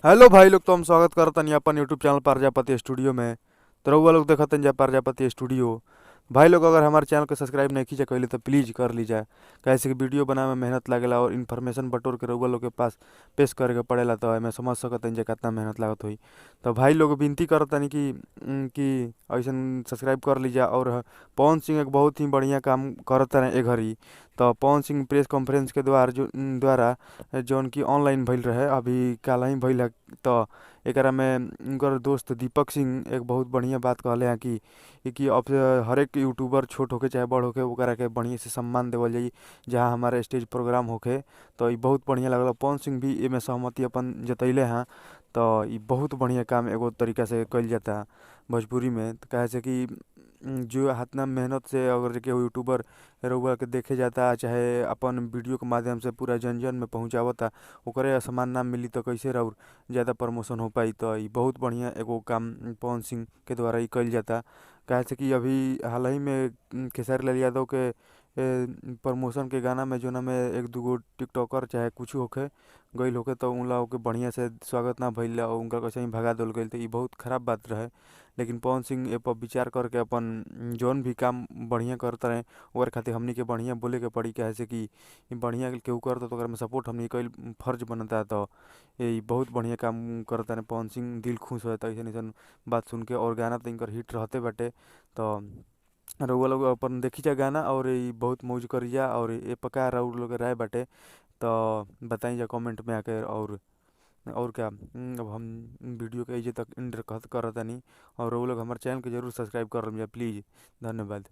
Hello भाई लोग, तो हम स्वागत करतनी अपन यूट्यूब चैनल प्रजापति स्टूडियो में। तो रउआ लोग देखतन जा प्रजापति स्टूडियो। भाई लोग अगर हमारे चैनल को सब्सक्राइब नहीं कीजिए कैले तो प्लीज़ कर लीजिए, कैसे कि वीडियो बनावे में मेहनत लागेला और इन्फॉर्मेशन बटोर के रउआ लोग के पास पेश करे के पड़ेला। तो एमे समझ सकतनी जे कितना मेहनत लागत होई। तो भाई लोग विनती करतनी कि ऐसन सब्सक्राइब कर लीजिए। और पवन सिंह एक बहुत ही बढ़िया काम करत रहे ए घड़ी। तो पवन सिंह प्रेस कॉन्फ्रेंस के द्वारा जौन की ऑनलाइन भइल रहे, अभी काल ही भइल है। तो एकरा में उनकर दोस्त दीपक सिंह एक बहुत बढ़िया बात कहले हैं कि अब हर एक यूट्यूबर छोट होके चाहे बड़ होके ओकरा के बढ़िया से सम्मान देवल जाई जहाँ हमारे स्टेज प्रोग्राम होके। तो ई बहुत बढ़िया लगल। पवन सिंह भी एमे सहमति अपन जतैले हैं। तो ई बहुत बढ़िया काम एगो तरीका से कइल जाता भोजपुरी में। तो काहे से कि जो हातना मेहनत से अगर केहू यूट्यूबर रउआ के देखे जाता चाहे अपन वीडियो के माध्यम से पूरा जन जन में पहुंचावता, ओकरे सम्मान ना मिली तो कैसे रउर ज़्यादा प्रमोशन हो पाई। तो ई बहुत बढ़िया एगो काम पवन सिंह के द्वारा ई कइल जाता। काहे से कि अभी हाल ही में खेसारी लाल यादव के प्रमोशन के गाना में जोना में एक दूगो टिकटॉकर चाहे कुछ होखे गइल होखे तो उन लोग के बढ़िया से स्वागत ना भइल और उनका कैसे ही भगा देवल गइल। तो ई बहुत खराब बात रहे। लेकिन पवन सिंह ए पर विचार करके अपन जौन भी काम बढ़िया करत रहे ओकरे खातिर हमनी के बढ़िया बोले के पड़ी। काहे से कि बढ़िया केहू करता तो ओकरा में सपोर्ट हमनी कइल फर्ज बनता। तो ई बहुत बढ़िया काम करता रहे पवन सिंह, दिल खुश हो जाता ऐसन ऐसन बात सुन के। और गाना तो इनकर हिट रहते बाटे। तो रउआ लोग अपन देखी जा गाना और ई बहुत मौज करी जा। और ए पर का रउआ लोग के राय बाटे तो बताई जा कमेंट में आके। और क्या, अब हम वीडियो के एजे तक एंड करतानी। और रउआ लोग हमारे चैनल के जरूर सब्सक्राइब कर लीजिए प्लीज़। धन्यवाद।